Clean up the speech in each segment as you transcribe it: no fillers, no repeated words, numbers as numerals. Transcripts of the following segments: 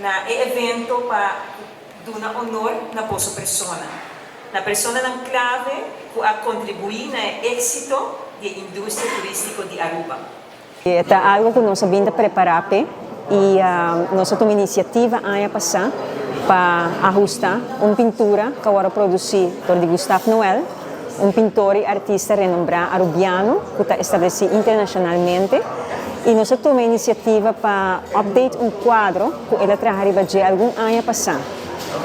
na e evento pa duna honor na boso persona, na personanan clave cu a contribui na e exito di e industria turistico di Aruba. E ta algo cu nos a bin ta prepara p'e y nos a tuma iniciativa aña pasa pa ahusta un pintura cu a worde produci dor di Gustave Noel, un pintor y artista renombra Arubiano cu ta estableci internacionalmente y nos a tuma e iniciativa pa update un cuadro cu el a traha riba dje algun aña pasa.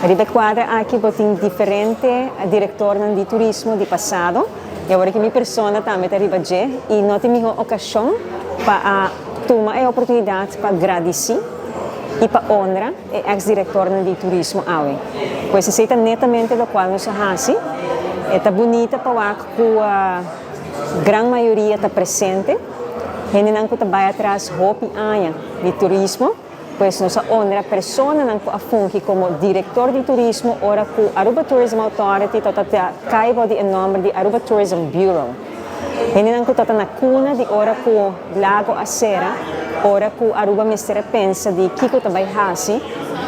Riba e cuadro aki bo tin diferente directornan di turismo di pasado y awor aki mi persona tambe ta riba dje y no tin miho ocasion pa a tuma e oportunidad pa gradici y pa honra e ex directornan di turismo awe. Pues esey ta netamente locual nos a haci. E ta bunita pa wak cu gran mayoria ta presente. Hendenan cu ta bay atras hopi aña di turismo. Pues nos a honra personanan cu a fungi como director di turismo ora cu Aruba Tourism Authority tabata ta cay bao di e nomber di Aruba Tourism Bureau. Hendenan cu tabata na cuna di ora cu Lago a cera, ora cu Aruba mester a pensa di kico ta bay haci,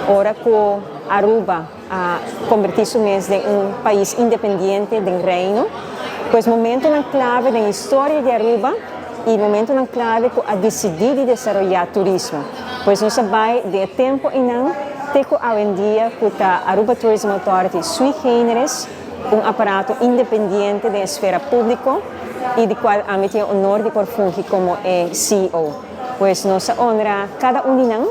ora cu Aruba a converti su mes den un pais independiente den Reino. Pues momentonan clave den historia di Aruba y momentonan clave cu a dicidi di desaroya turismo. Pues nos a bay den e tempo eynan te cu awendia cu ta Aruba Tourism Authority sui generis, un aparato independiente den esfera publico y di cual ami tin e honor di por fungi como e CEO. Pues nos a honra cada un di nan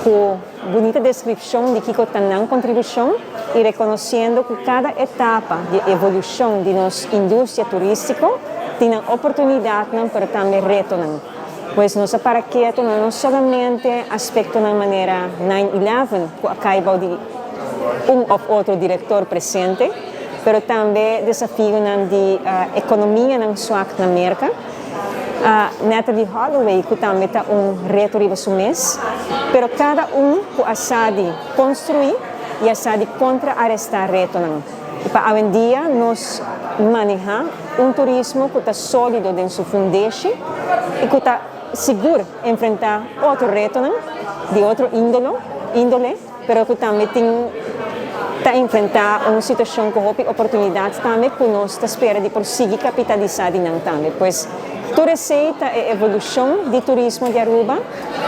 cu bunita descripcion di kico ta nan contribucion y reconociendo cu cada etapa di evolucion di nos industria turistico tin nan oportunidadnan pero tambe retonan. Pues nos a para keto na no solamente aspectonan manera nine eleven cu a cay bao di un of otro director presente, pero tambe desafionan di economianan swak na Merca. Natalee Holloway cu tambe ta un reto riba su mes, pero cada un cu a sa di construi y a sa di contra-aresta retonan. Y pa awendia nos maneha un turismo cu ta solido den su fundeshi y cu ta sigur enfrenta otro retonan di otro indole, pero cu tambe tin ta enfrenta un situacion cu hopi oportunidad tambe cu nos ta spera di por sigui capitalisa di nan tambe. Pues tur esey ta e evolucion di turismo di Aruba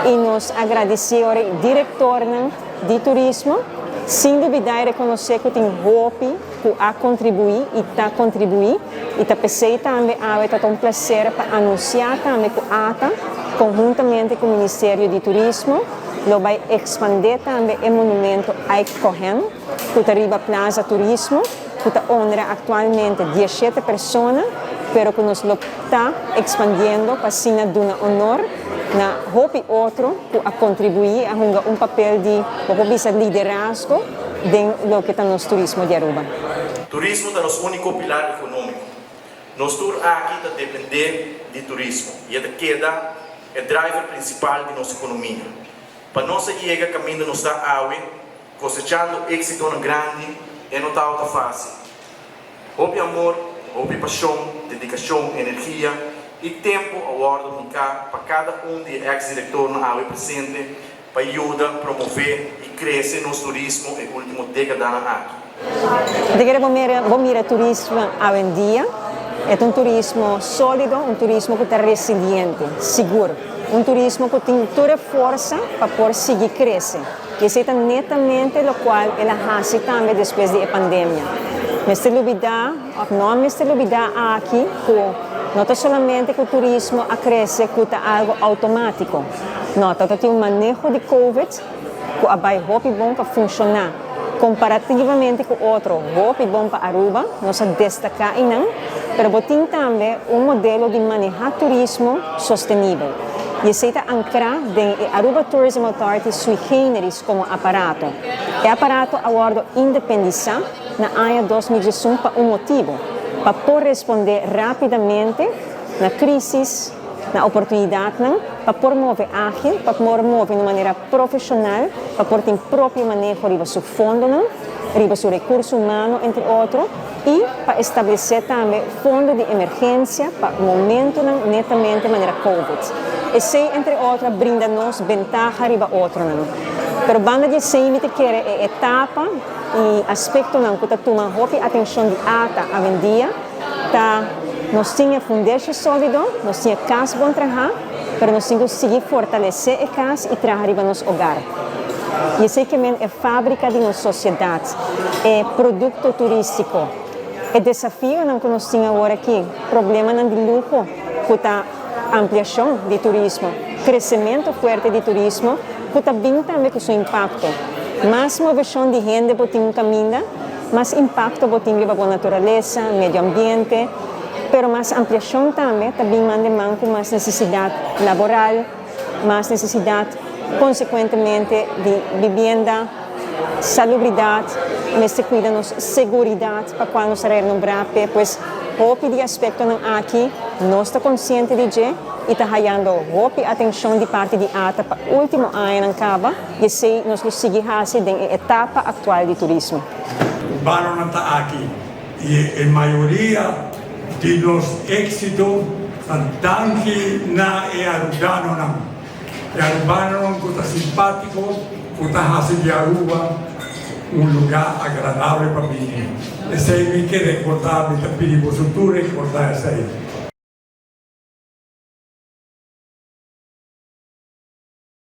y nos a gradici ora e directornan di turismo sin dubida y reconoce cu tin hopi cu a contribui y ta contribui y ta pesey tambe awe ta ta un placer pa anuncia tambe cu ata conhuntamente cu Ministerio di Turismo lo bay expande tambe e monumento Ike Cohen cu ta riba Plaza Turismo cu ta honra actualmente dieshete persona pero cu nos lo ta expandiendo pa asina duna honor na hopi otro cu a contribui a hunga un papel di bo por bisa liderazgo den loke ta nos turismo di Aruba. Turismo ta nos unico pilar economico. Nos tur aki ta depende di turismo y e ta keda e driver principal di nos economia. Pa nos a yega caminda nos ta awe, cosechando exitonan grandi, e no tabata facil. Hopi amor, hopi pasion, dedicacion, energia y tempo a wordo hinca pa cada un di e ex directornan awe presente pa yuda promove y crece nos turismo e ultimo decadanan aki. Bo ta kere bo mira bo mira turismo awendia? E ta un turismo solido, un turismo cu ta resiliente, sigur. Un turismo cu tin tur e forsa pa por sigui crece. Y esey ta netamente locual el a haci tambe despues di e pandemia. Mester lubida of no mester lubida aki cu no ta solamente cu turismo a crece cu ta algo automatico. No, ta ta tin un maneho di covid cu a bay hopi bon pa funciona comparativamente cu otro hopi bon pa Aruba, nos a destaca eynan, pero bo tin tambe un modelo di maneha turismo sostenibel y esey ta ancra den e Aruba Tourism Authority sui generis como aparato. E aparato a wordo independisa na aña 2011 pa un motibo, pa por responde rapidamente na crisis, na oportunidadnan pa por move agil, pa por move na un manera profesional, pa por tin propio maneho riba su fondonan, riba su recurso humano entre otro, y pa establece tambe fondo di emergencia pa momentonan netamente manera covid. Esey entre otro a brinda nos bentaha riba otronan. Pero banda di esey mi ta kere e etapa y aspectonan cu ta tuma hopi atencion di ATA awendia ta nos tin e fundeshi solido, nos tin e cas bon traha, pero nos tin cu sigui fortalece e cas y traha riba nos hogar. Y esey ke men e fabrica di nos sociedad, e producto turistico. E desafionan cu nos tin awor aki, problemanan di luho cu ta ampliacion di turismo, crecemento fuerte di turismo, cu ta bin tambe cu su impacto. Mas movecion di hende bo tin un caminda, mas impacto bo tin riba bo naturalesa, medio ambiente, pero mas ampliacion tambe ta bin man den man cu mas necesidad laboral, mas necesidad consecuentemente di vivienda, salubridad, mester cuida nos seguridad pa cual nos a renombra p'e. Pues hopi di aspectonan aki nos ta consciente di dje y ta hayando hopi atencion di parti di ATA pa ultimo añanan caba y esey nos lo sigui haci den e etapa actual di turismo. Cubanonan ta aki y e mayoria di nos exito ta danki na e Arubanonan. E Arubanonan cu ta simpatico, cu ta haci di Aruba un lugar agradable pa bini. Esey mi ke recorda, mi ta pidi boso tur recorda esey.